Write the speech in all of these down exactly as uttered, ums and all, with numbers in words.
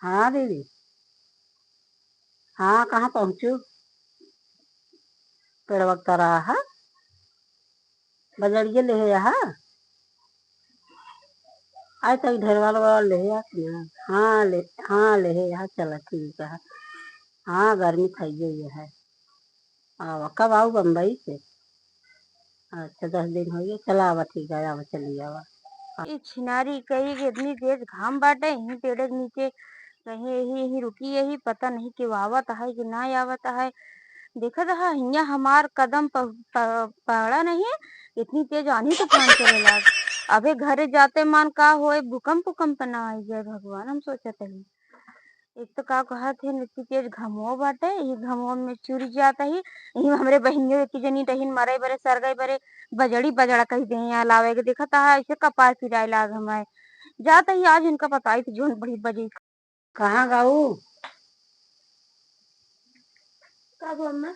हाँ दीदी। हाँ, कहाँ पहुँचू? पेड़वा के तरा हा। बजड़िया लेहे हा। आय तक ढेरवा वाला लेहे हा कि ना? हाँ, ले, हाँ, लेहे हा। चला, ठीक है। हाँ, गर्मी खाइए ये है। आवा, कब आऊ बम्बई से? अच्छा, दस दिन होइ गए। चला आवा, ठीक है, आवा, चली आवा। ई छिनारी कही कि इतनी तेज घाम बाटे, यहीं पेड़े के नीचे कहीं यही, यहीं रुकी, यही पता नहीं कि आवत है कि ना आवत है। देखत है, हियाँ हमार कदम प-, प-, पड़ा नहीं, इतनी तेज आंधी तूफान चले लाग। अबे घरे जाते मान का होए, भूकंप उकंप ना आई जाए भगवान, हम सोचत हई। एक तो का कहत है, इतनी तेज घमवा बाटे, ये घमवा में चुर जात ही, यही हमरे बहिनियों एक जनी टहिन मरे बरे, सर गए बरे, बजड़ी बजड़ा कही दे यहाँ लावे के, देखत है, ऐसे कपार पिराए लाग हमारे। जात ही आज इनका पता ही तो जोन बड़ी बजे। कहाँ गाऊ? का गो अम्मा?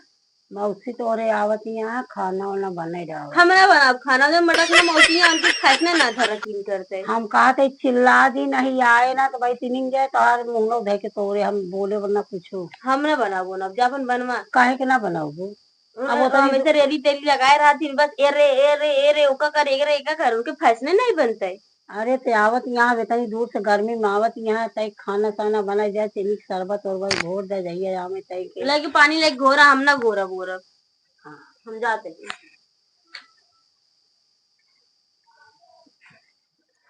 मौसी तोरे आवत यहाँ, खाना वाना बने रहो। हम ना बनाब खाना, जो मटक ना मौसी यहाँ उनके खाए ना, ना धरा कीन करते। हम कहा थे चिल्ला दी, नहीं आए ना तो भाई तीन गए तो हर मुंह धे के तोरे हम बोले वरना कुछो। हम ना बनाबो ना, जा अपन बनवा। काहे के ना बनाबो? अब वो तो हमेशा रेली तेली लगाए रहती, बस ए रे, ए रे, ए रे, ओका कर, ए रे, एका कर, उनके फैसले नहीं बनते। अरे, ते आवत यहाँ, इतनी दूर से गर्मी में आवत यहाँ, तय खाना साना बनाई जाए, चीनी के शरबत उरबत घोर दे, जहिया आवे तय के। लेके पानी लेके घोरा, हम ना घोरा, घोरा। हाँ। हम जाते हैं।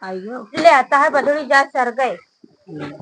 आइयो। ले आता है बजड़ी जा सर गए। हम्म।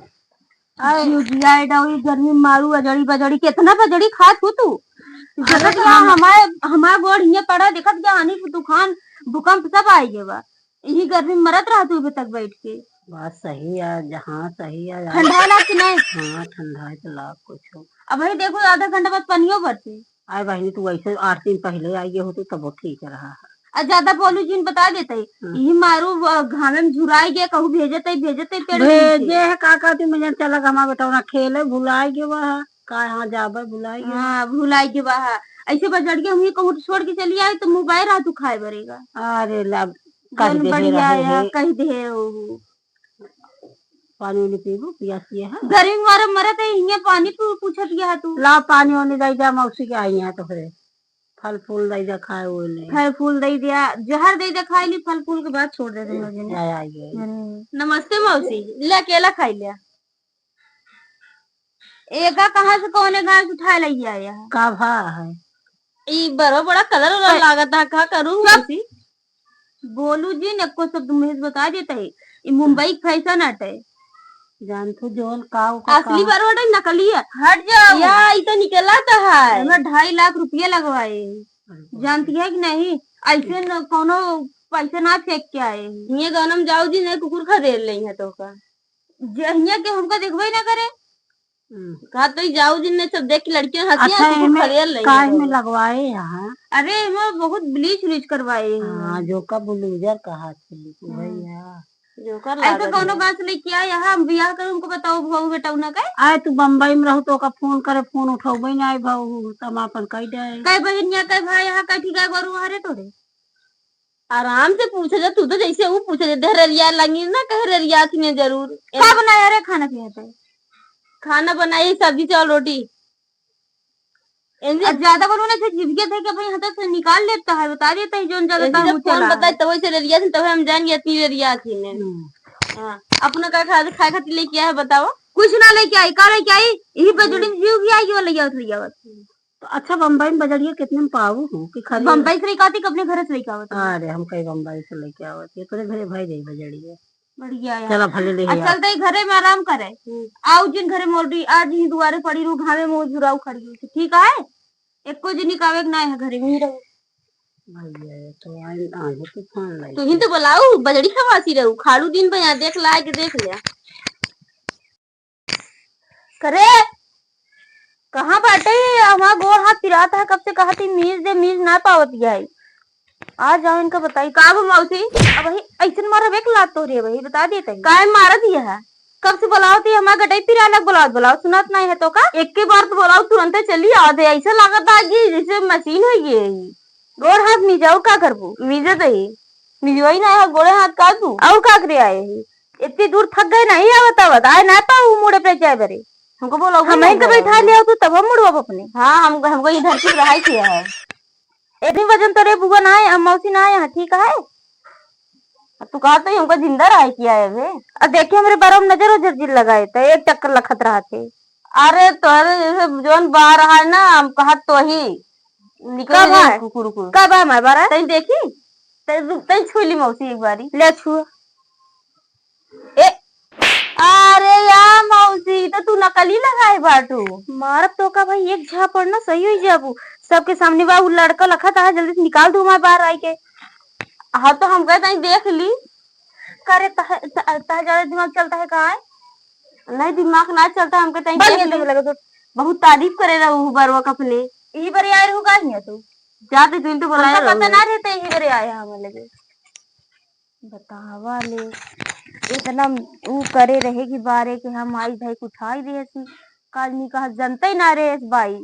आए। जियो जिया, ए डाउरी गर्मी में मारू बजड़ी, बजड़ी, कितना बजड़ी खात हो तू? अरे देखत गया हम हमारे, हमार गोड़ हियाँ पड़ा, देखत गया आनी तूफान, भूकंप सब आई गए बा। यही गर्मी में मरत रहा तू अभी तक बैठ के। बात सही है, जहाँ सही है यार। ठंडा लाग कि नहीं? हाँ, ठंडा है तो लाग कुछ हो। अब वही देखो, आधा घंटा बाद पनियो बरसे। अरे बहिनी, तू वैसे आठ दिन पहले आई हो तो तब ठीक रहा है। आ ज्यादा बोलू जिन बता देते, हम्म। यही मारू, अ, घामे में झुराई गया, कहू भेजते, भेजते पेड़ भेजे नीचे। है, का कहती, मैं चला हमारा बेटा ना खेले, भुलाई गया वह, का यहाँ जाबे, भुलाई गया। हाँ, भुलाई गया वह। ऐसे बजड़ के हम ये कहूँ छोड़ के चली आई तो मुँह बाय रहा तू खाए बरेगा। अरे ला, कह जौन दे बढ़िया रहो या, है। कह दे हो। पानी वानी पीबू, पियासी है। गर्मी मारे मरत है, हियाँ पानी पू-, पूछत गया है तू। ला पानी वानी दे जा, मौसी के आई है तो फिर फल फूल दे जा खाए हुए ले। फल फूल दे दिया, जहर दे दे खाए ली, फल फूल के बाद छोड़ दे दे मजे में। आया, आया। हम्म। नमस्ते मौसी, ले अकेला खाई लिया। एका कहाँ से कौने गाँव से उठा ले आया है? का भा है? ई बड़ो बड़ा कलर उलर पर लागत है, का करूँ चुप। मौसी? बोलू जी, एको शब्द मुँह से बता देते हैं, ई मुंबई के फैशन हटे। जान तू जोन का ओका असली का? बड़ो हटे, नकली है। हट जाओ। या, ई तो निकला तो है। एमे ढाई लाख रुपया लगवाए। अरे बाप रे। जानती है कि नहीं? ऐसे न, कोनो पैसे ना फेंक के आए। ये गौनम जाऊ जी ने कुकुर खदेड़ ले है तो का? जहिया के हमका देखबे ना करे। हम्म। कहा तो ई जाऊ जिनने सब देख के लड़कियों हंसी अच्छा, हंसी एमे खदेड़ ले काहे में तो। लगवाए यहाँ? अरे, एमे बहुत bleach व्लीच करवाए हैं। हाँ, जो का बुलडोजर कहा थी, हम्म। भैया। जो कर ऐसे लागत कौनो है। गाँव से लेके आए यहाँ, हम बियाह करूँ, हमको बताओ, बहू बेटा उन्हें कहे? आए, तू बम्बई में रहू तो ओका फोन करे, फोन उठौबे ना आए, बहू, समापन कई दे। कई बहिनिया, कई भाई यहाँ, कई ठिका गोरू हरे तोरे। आराम से पूछे जा, तू तो जैसे ऊ पूछे जा, देह रेरिया लगी ना, कहे रेरिया थी ने जरूर। का बनाया रे खाना पीना पे? खाना बनाई, सब्जी, चावल, रोटी। इनसे अब ज्यादा बोलो ना, फिर जिभिया थे कि अपने हाथों से निकाल लेता है, बता देता है, जोन ज्यादा ऐसे ताहू जब फोन चला बताए, है। तब वैसे रेरिया थी, तब हम जान गए इतनी रेरिया थी ने। हम्म। हाँ, अपना का खा, खाए खातिर लेके आया है, बताओ। कुछ ना लेके आई, का लेके आई? यही बजड़ी में जीव गया, यो ले जाओ, ले जाओ। तो अच्छा, बम्बई में बजड़िया कितने में पाऊ हो कि खरीद? बम्बई से लेके आती कि अपने घर से लेके आवत हो? अरे, हम कहीं बम्बई से लेके आवत है, तोरे घरे भाई रही बजड़िया। बढ़िया यार। चला, भले ले आ, आ। चलते ही घरे में आराम करे। हम्म। आऊ जिन घरे मोटी, आज ही दुआरे पड़ी रहू, घामे में झुराऊ खड़ी हो, ठीक है? एको जनी कावे के ना है, घरे में ही रहू। भैया, ये तो आन-, आंधी तूफान लगी। तू ही तो बुलाऊ, बजड़ी खवासी रहू, खाड़ू दिन पे यहाँ देख ला के देख लिया। करे, कहाँ बाटे? हमार गोड़ हाथ पिरात है, कब से कहत ही, मीज दे, मीज ना पावत है। आ जाओ, इनका बताई। का हो मौसी? अब वही ऐसन मारब एक लात तोहरे, वही बता देते हैं। काहे मारत ही है? कब से बुलावत ही, हमार गटई पिरालक, बुलावत, बुलावत सुनात नहीं है तो का? एक के बार तो बुलाओ, तुरंते चली आवत है। ऐसा लागत है कि जैसे मशीन हो गई है। गोड़ हाथ मीजा, और का करबू? मीजे दे। मिजवाई ना है, गोड़े हाथ का तू? और का करे आए ही? इतनी दूर थक गए, नहीं आवत आवत, आए ना पाऊ मुड़े पे जाए बरे। हमको बोला, हम इनका बैठा लिया तू, तब हम मुड़वा अपने। हाँ, हम, हमको इधर की रहाई किया है। इतनी वजन तोरे बुआ ना आए, मौसी ना आए, हाँ, ठीक है। अब तू कहा तो हमको जिंदा रहाई किया है बे। अब देखिए, हमरे बारह में नजर उजर जिन लगाए, तो एक चक्कर लखत रहा थे। अरे, तोहरे जैसे जौन बार है ना, हम कहा तो ही निकल कब गए है? कुकुर, कुकुर। कब है हमारे बार? तई देखी? तई, तई छू ली मौसी एक बारी। ले छुआ। ए, अरे या मौसी, तो तू नकली लगाए बाटू। मारब तो का भाई, एक झापड़ ना सही हो जाबू। सबके सामने बा, उ लड़का लखत है, जल्दी से निकाल दू हमारे बाहर आई के। हाँ, तो हम कहते हैं, देख ली। करे तह, तह, तह ज्यादा दिमाग चलता है का है? नहीं, दिमाग ना चलता, हम कहते हैं, बस देख ये ली। तो लगे तो बहुत तारीफ करे रहू बरवा कपने। यही बरे आए रहू का हिया तू? जाते तू तो बोला हमका रहू। पता ना रहता, यही बरे आए हम लगे। बतावा ले, इतना ऊ करे रहे कि बारे के हम आई भाई उठाई रहे सी, काल नी कहा जनते ही ना रहे इस बाई।